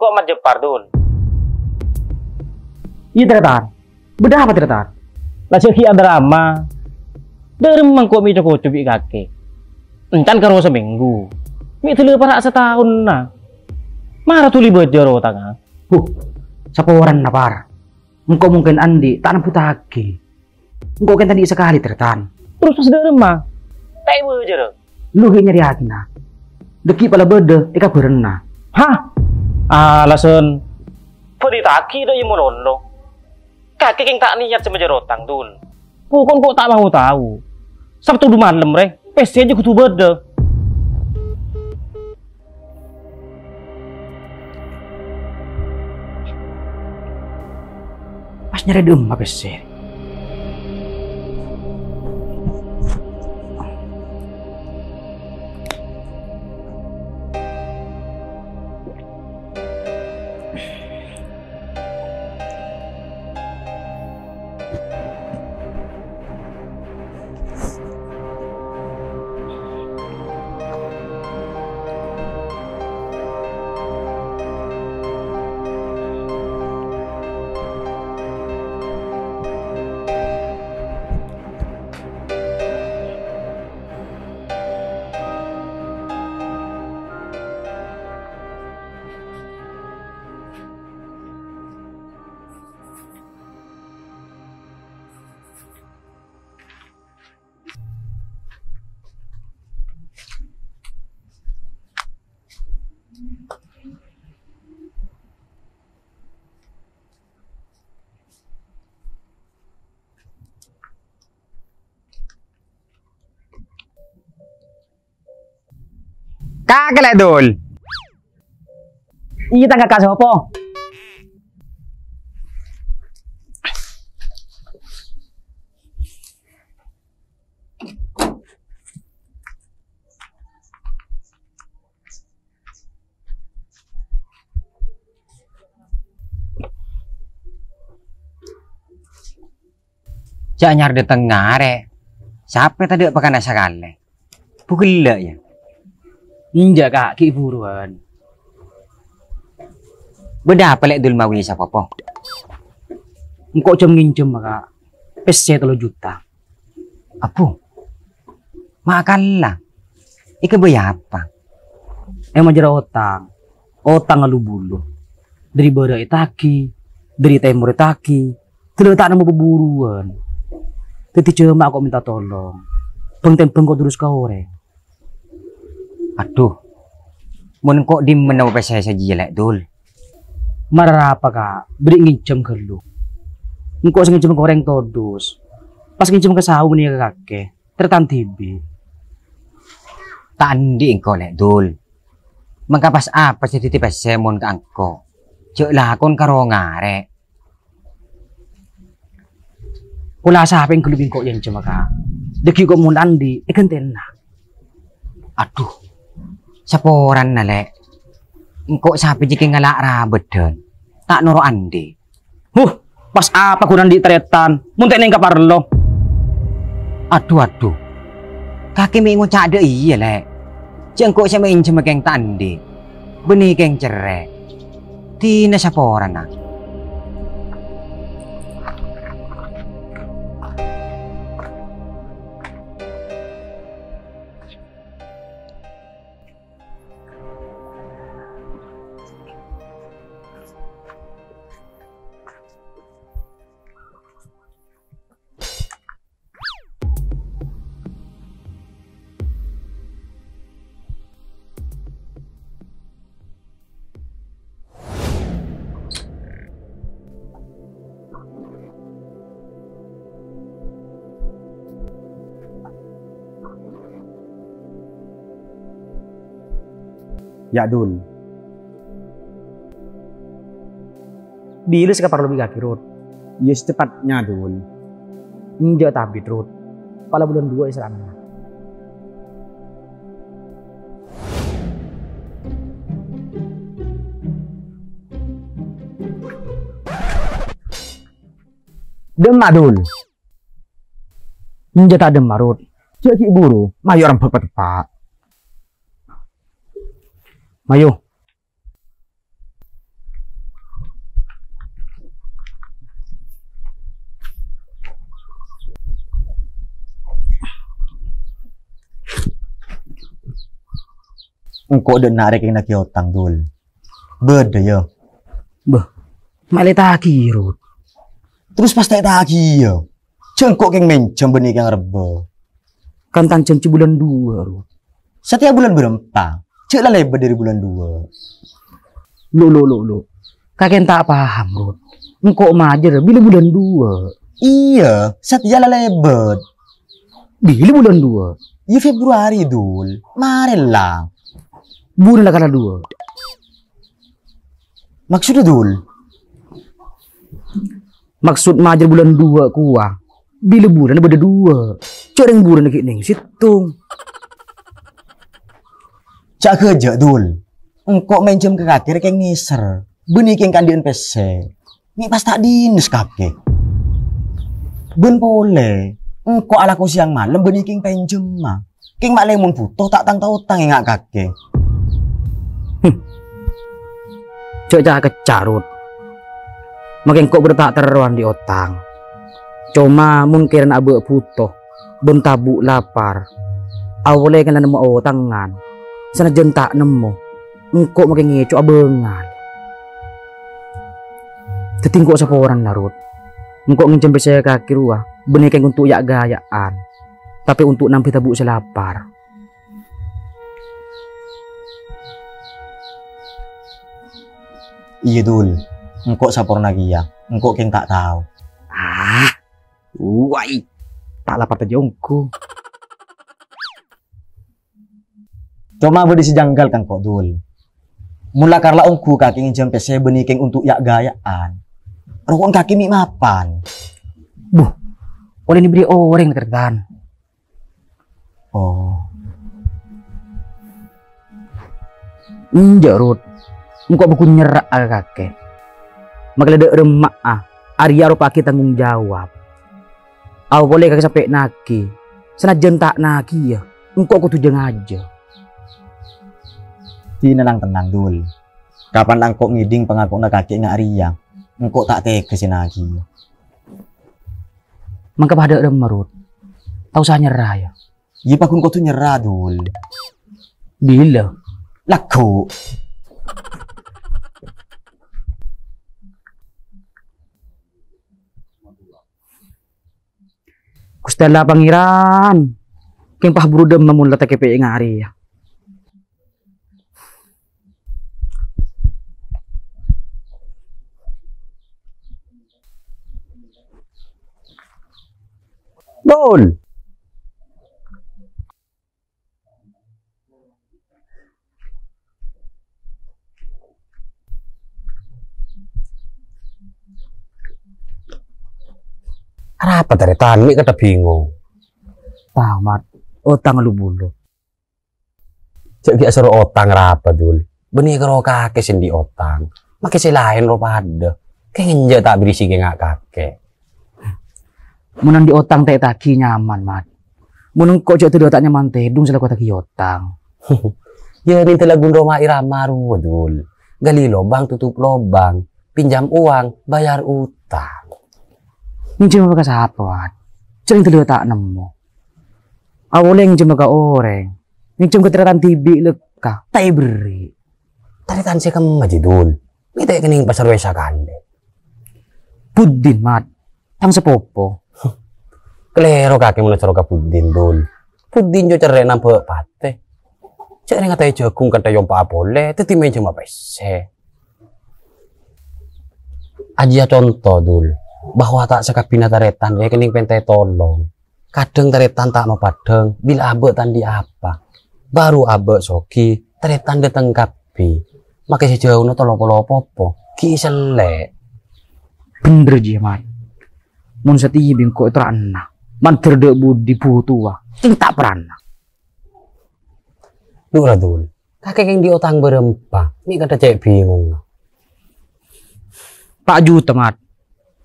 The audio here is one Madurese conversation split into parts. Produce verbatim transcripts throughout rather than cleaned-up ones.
Kok majepar, Dul? Iyâ, Tarètan. Bâdâ apa, Tarètan? La jâ' ghi' adrama. Dâremma engko' mè' co-koco bi' kakè. Encan karo samènggu. Mè' dâlâ para' sataonna. Mara dhuli bâjâr otangnga. Huh, saporana, Par. Engko' mungkin andi' ta' nebbhuttaghi. Engko' kèng ta' andi' sakalè, Tarètan. Terros pas dâremma? Ta' èbâjârâ. Lu ghi' nyarèyaghinna. Dâgghi' pala bâdâ è kabhârânna. Hah? Alasan? Bâdâ taghi dâ' iyâ molono. Kakè kèng ta' niyat sè majâr otang, Dul. Pokok engko' ta' mau tao. Sabtu du malem rè, pèssè jâ' kodhu bâdâ. Pas nyarè dâ'emma pèssè. Kakè lè', Dul. Iyâ, tang kaka' sapa? Jhâ' nyar dâteng ngarè. Sapè tadâ' pakana sakalè. Bu ghellâ', yâ? Enjâ', Ka', ghi' buruwân. Bâdâ apa, Lè' Dul, mawi sapopo? Engko' jhâm-ngènjhâm, Ka'. Pèssè tello juta. Abbhu. Ma' kalla. Èkabâjâ apa? Èmajâr otang. Otang alu-bulu. Dâri bârâ' ètaghi, dâri tèmor ètaghi. Dâlâ ta' nemmo paburuwân. Dâddhi jhâ' ma' ko' mènta tolong. Bâng-tèmbâng ko' durus ka orèng. Adhu. Mon engko' dimma pèssè sajiyâ, Lè' Dul? Mara apa, Ka'? Bâri' ngènjhâm ghâllu. Engko' sè ngènjhâm ka orèng todus. Pas ngènjhâm ka sawu mènè ka kakè. Tarètan dhibi'. Ta' andi' engko', Lè' Dul. Mangka pas apa sè dhâddhi pèssè mon ka engko'? Jhâ' lakon karo ngarè. Pola sapè ghâllu bi' engko' ènjhâma, Ka'? Dâgghi' ko' mon andi' èghântèna. Adhu. Saporana, Lè'. Engko' sapè jhâ' ngala' rabâdhân. Ta' noro' andi'. Huh, pas apa ghun andi' tarètan, mon ta' nèng kaparlo? Adhu, adhu. Kakè mè' ngoca' dâ' iyâ, Lè'. Jhâ' engko' sè maènjhâma kèng ta' andi'. Bânnè kèng cerrè. Dinah saporana. Yâ, Dul. Bilâ sè kaparlo bi' kakè, Rut? Yâ, secepatnya, Dul. Enjâ' tabit, Rut. Pala bulân duwâ' èsèra'ana. Dâmma, Dul. Enjâ' ta' dâmma, Rut. Jhâ' ghi' buru, mayu' rembhâk pateppa'. Mayu. Engko' dâ' enna' rè kèng naghi otang, Dul. Bâdâ, yâ. Bâh, ma' lè taghi, Rut. Terros pas ta' ètaghi, yâ. Jhâ' engko' kèng mènjhâm bânnè kèng rebbhâ. Kan tang jhânjhi bulân duwâ', Rut. Satèya bulân bârâmpa? Jhâ' la lèbât dâri bulân duwâ'. Lo, lo, lo, lo. Kakè ta' paham, Rut. Engko' majâr bilâ bulân duwâ'. Iyâ, satèya la lèbât. Bilâ bulân duwâ'? Iyâ, Februari, Dul. Marè la. Bulân la kala duwâ'. Maksodda, Dul? Maksod majâr bulân duwâ' kowa, bilâ bulânna bâdâ duwâ'. Jhâ' rèng bulânna ghi' nèng sèttong. Jhâ' ghâjâ', Dul. Engko' mènjhâm ka kakè rè kèng ngèser. Bânnè kèng kandhi'ân pèssè. Mè' pas ta' dinnes kakè. Bân polè, engko' alako sèyang malem bânnè kèng pènjhâmma. Kèng ma' lè mon bhuto ta' tang-tang otang enga' kakè. Hm. Jhâ' ca-kecca', Rut. Makè engko' bâdâ ta' terro andi' otang. Coma mon kèrana abâ' bhuto, bân tabu' lapar, apolè kèng la nemmo otangan. Sanajjân ta' nemmo, engko' makè ngèco' abângal. Dhâddhi engko' saporana, Rut. Engko' ngènjhâm pèssè kakè rowa, bânnè kèng onto' ya'-gaya'an, tapè onto' nambhi tabu' sè lapar. Iyâ, Dul. Engko' saporana kèya. Engko' kèng ta' tao. Ah, wai. Ta' lapar tajâ ongghu. Coma bâdâ sè janggal ka engko', Dul. Mon lakar la ongghu kakè ngènjhâm pèssè bânnè kèng onto' ya'-gaya'an, roko'en kakè mè' mapan. Buh, ollè èbèrri' orèng, Tarètan. Oh. Enjâ', Rut. Engko' bhâghus nyerra'a ka kakè. Makè la dâ' remma'a, arèya aropa'aghi tanggung jawab. Apolè kakè sampè' naghi, sanajjân ta' naghi, yâ, engko' kodhu jâ-ngajâ. Dina nang-tennang, Dul. Kapan engko' ngèdhing pangako'na kakè nga' arèya, engko' ta' tegghâ sè naghi. Mangka padâ remma, Rut. Ta' osa nyerra, yâ. Iyâ, pagghun kodhu nyerra, Dul. Bilâ? Lagghu'. Ghustè Allah Pangèran, kèng pas buru dâmma mon la takèpè'è nga' arèya. Dul. Arapa, Tarètan, mè' kadhâ' bingung? Tao, Mat. Otang lu-bulu. Jhâ' ghi' asoro otang arapa, Dul? Bânnè karo kakè sè andi' otang. Makè sè laèn ro padâ. Kèng enjâ' ta' bèrri' sè kèng nga' kakè. Mon andi' otang ta' ètaghi nyaman, Mat. Mon engko' jhâ' dhâddhi ta' nyaman tèdung sè la kodhu taghi otang. Yâ, nèng dâlâ ghun Rhoma Irama rowa, Dul. Gali lobang, tutup lobang. Pinjam uang, bayar utang. Ngènjhâm ka sapa, Mat? Jhâ' nèng dâlâ ta' nemmo. Apolè ngènjhâm ka orèng. Ngènjhâm ka tarètan dhibi' lekka, ta' èbèrri'. Tarètan sè kemma, jhi, Dul? Mè' ta' kennèng pasarowè sakalè. Buddin, Mat. Tang sapopo. Kalèro kakè mon asoro ka Buddin, Dul. Buddin jhâ' cerrè' nambhâ' patè. Jhâ' rèng ataè jhâghung kantha èompa' apolè, dhâddhi mènjhâma pèssè. Ajiyâ conto, Dul, bahwa ta' sakabbhiyânna tarètan rè kennèng pènta ètolong. Kadhâng tarètan ta' mapadhâng bilâ abâ' ta' andi' apa. Bhuru abâ' soghi, tarètan dâteng kabbhi. Makè sè jhâuna ta' lo-polo popo, ghi' sellè'. Bhender, jhi, Mat. Mon satèya bi' engko' ètora'na, mandhâr dâ' budi butowa, kèng ta' paranna. Dhu ra, Dul. Kakè kèng andi' otang bârâmpa, mè' kadhâ' cè' bingung. Pa' juta, Mat.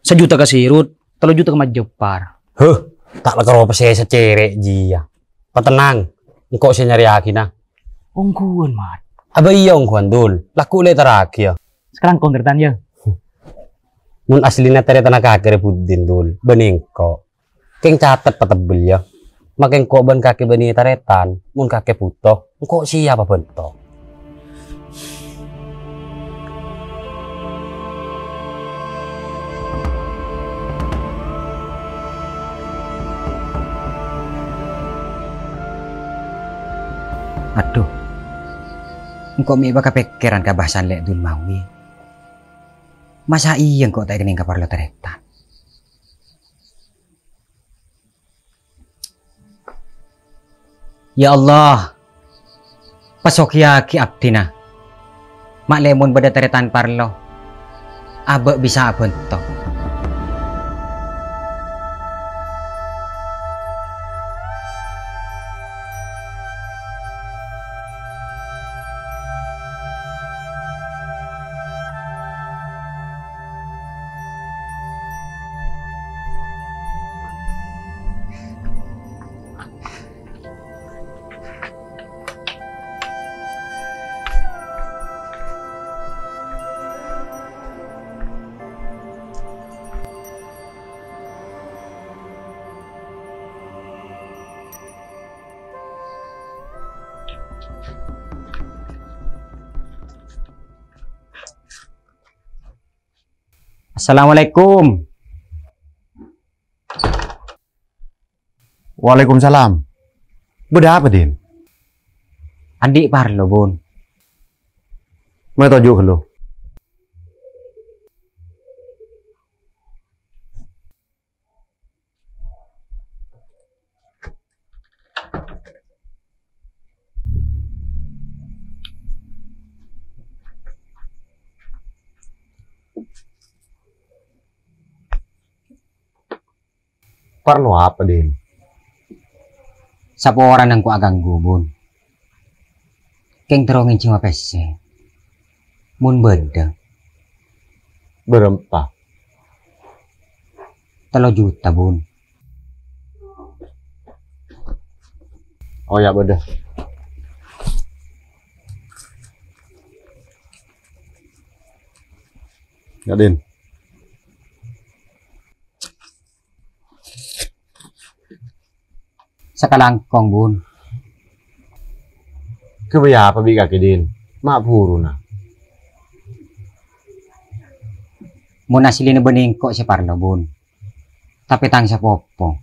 Sajuta ka Sirut, tello juta ka Majepar. Huh, ta' la karo pèssè sacèrè' jiyâ. Patennang, engko' sè nyarèyaghina. Ongghuwân, Mat. Abâ iyâ ongghuwân, Dul. Lagghu' lè' tarèyaghi, yâ. Sakalangkong, Tarètan, yâ. Mon asllina tarètanna kakè rè Buddin, Dul, bânnè engko'. Kèng catet patebbel, yâ. Makè engko' bân kakè bânnè tarètan, mon kakè buto, engko' siap abhânto. Adhu, engko' mè' bâ' kapèkkèran ka bhâsana Lè' Dulmawi. Masa iyâ engko' ta' èkennèng ka parlo tarètan? Ya Allah, pasoghiyaghi abdhina. Ma'lè mon bâdâ tarètan parlo, abâ' bisa abhânto. Assalamualaikum. Waalaikumsalam. Bâdâ apa, Din? Andi' parlo, Bun. Mè' toju' ghâllu. Parlo apa, Din? Saporana engko' aganggu, Bun. Kèng terro ngènjhâma pèssè. Mon bâdâ. Bârâmpa? Tello juta, Bun. Oh ya, bâdâ. Ya, Din. Sakalangkong, Bun. Ghâbây apa bi' kakè, Din? Ma' buruna. Mon asllina bânnè engko' sè parlo, Bun. Tapè tang sapopo,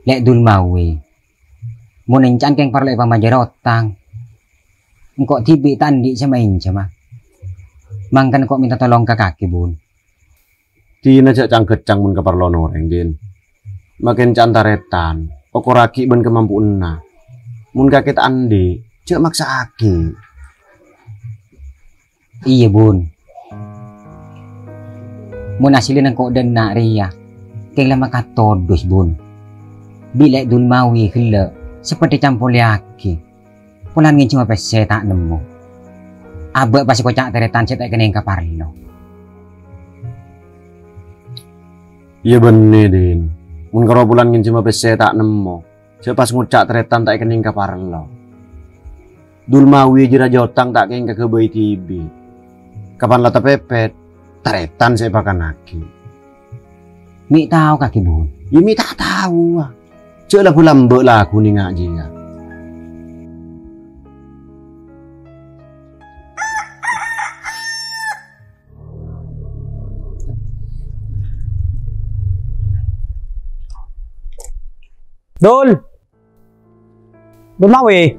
Lè' Dulmawi, mon ènca'na kèng parlo èpamajâr otang. Engko' dhibi' ta' andi' sè maènjhâma. Mangkana engko' mènta tolong ka kakè, Bun. Dina jhâ' cang-ghâccang mon kaparlowan orèng, Din. Makèn ca'na tarètan, okorraghi bân kamampowanna. Mon kakè ta' andi', jhâ' maksa'aghi. Iyâ, Bun. Mon asllina engko' dâ' enna' rèya, kèng la makatodus, Bun. Bi' Lè' Dulmawi ghellâ' sapèdhi campolèyaghi. Polana ngènjhâma pèssè ta' nemmo. Abâ' pas èkoca' tarètan sè ta' èkennèng ka parlo. Iyâ bânnè, Din. Mon karo polana ngènjhâma pèssè ta' nemmo, jhâ' pas ngoca' tarètan ta' èkennèng ka parlo. Dulmawi jâ rajâ otang ta' kèng kaghâbây dhibi'. Kapan la tapèpèt, tarètan sè èpakannaghi. Mè' tao kakè, Bun? Iyâ mè' ta' tao, a. Jhâ' la-, lambâ' laghuna ngajiyâ. Dul! Dul Mawi!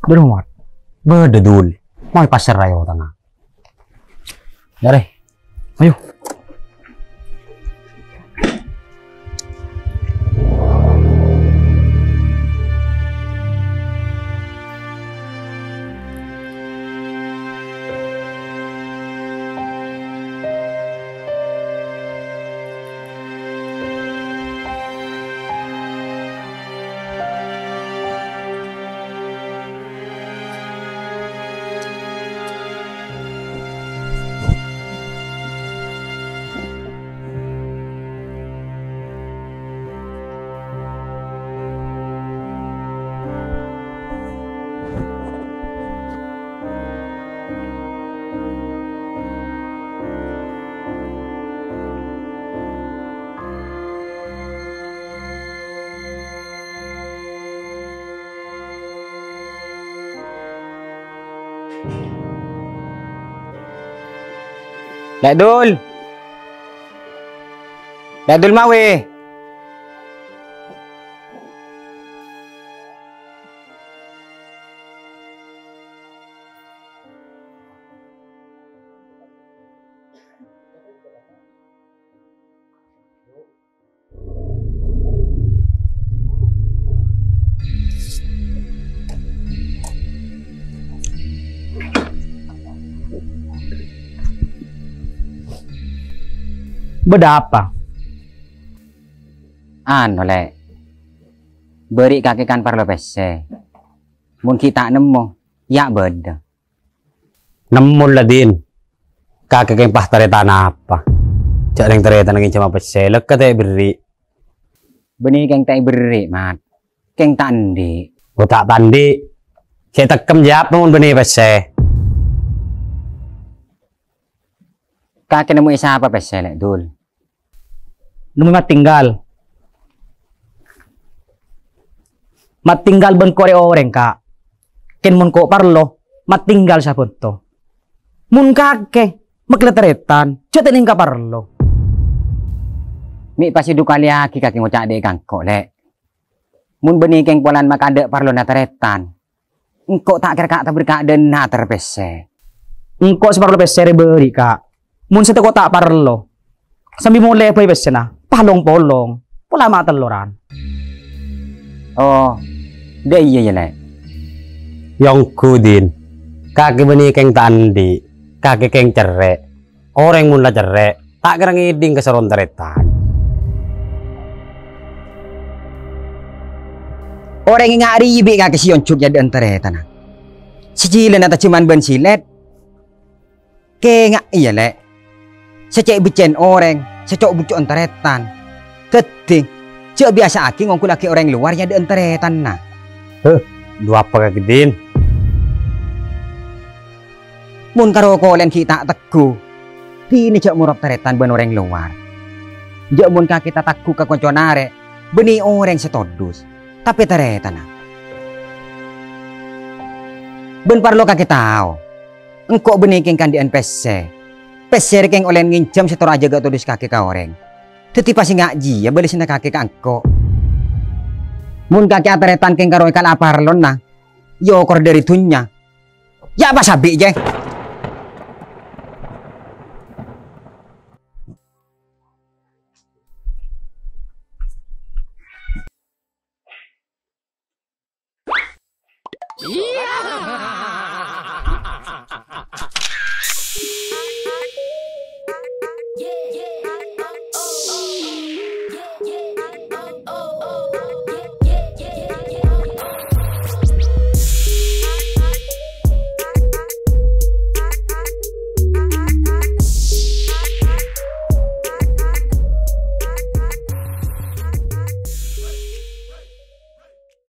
Dul, Mat. Bâdâ, Dul. Mau pasar ayo tanga. Yâ, rè. Ayo. Lè' Dul. Lè' Dul, mawi. Bâdâ apa? Anu, Lè'. Bâri' kakè kan parlo pèssè. Mon ghi' ta' nemmo, ya' bâdâ. Nemmo la, Din. Kakè kèng pas tarètan apa? Jhâ' rèng-tarètanna ngènjhâma pèssè, lekka ta' èberri'. Bânnè kèng ta' èberri', Mat. Kèng ta' andi'. Oh, ta' ta' andi'. Sè tekkem jâ' apa mon bânnè pèssè? Kakè nemmo è sapa pèssè, Lè' Dul? Nemmo Matinggal. Matinggal bân korè orèng, Ka'. Kèng mon ko' parlo, Matinggal sabhunto. Mon kakè, mèkkèla tarètan, jhâ' ta' nèngka parlo. Mè' pas èdukalèyaghi kakè ngoca' dâ' è kangko', Lè'. Mon bânnè kèng polana makadâ' parlona tarètan, engko' ta' kèra ka' ta' berkadâ'na ater pèssè. Engko' sè parlo pèssè rè bâri', Ka'. Mon sè tako' ta' parlo, sambi molè bhâi pèssèna, pas long-polong, pola ma' telloran. Oh, dâ' iyâ, yâ, Lè'. Yâ ongghu, Din. Kakè bânnè kèng ta' andi', kakè kèng cerrè'. Orèng mon la cerrè', ta' kèra ngèdhing ka sarowa tarètan. Orèng ènga' rèya bi' kakè sè onjhuk è adâ'ân tarètanna. Sè jhilâna tajheman bân silèt. Kènga' iyâ, Lè'. Sè cè' beccèn orèng, sè co'-bucco'an tarètan. Dhâddhi, jhâ' biyasa'aghi ngonggullaghi orèng lowar è adâ'ân tarètanna. Heh, dhu apa kakè, Din? Mon karo kolè'en ghi' ta' tegghu, dinah jhâ' morok tarètan bân orèng lowar. Jhâ' mon kakè ta' tegghu ka koncona arè, bânnè orèng sè todus, tapè tarètanna. Bân parlo kakè tao, engko' bânnè kèng kandhi'ân pèssè. Pèssè rè kèng ollè ngènjhâm sè tor ajâgâ todus kakè ka orèng. Dhâddhi pas ènga' jiyâ bâlessâna kakè ka engko'. Mon kakè atarètan kèng karo èkala' parlona, èokor dâri dhunnya. Ya' pas abi', jè.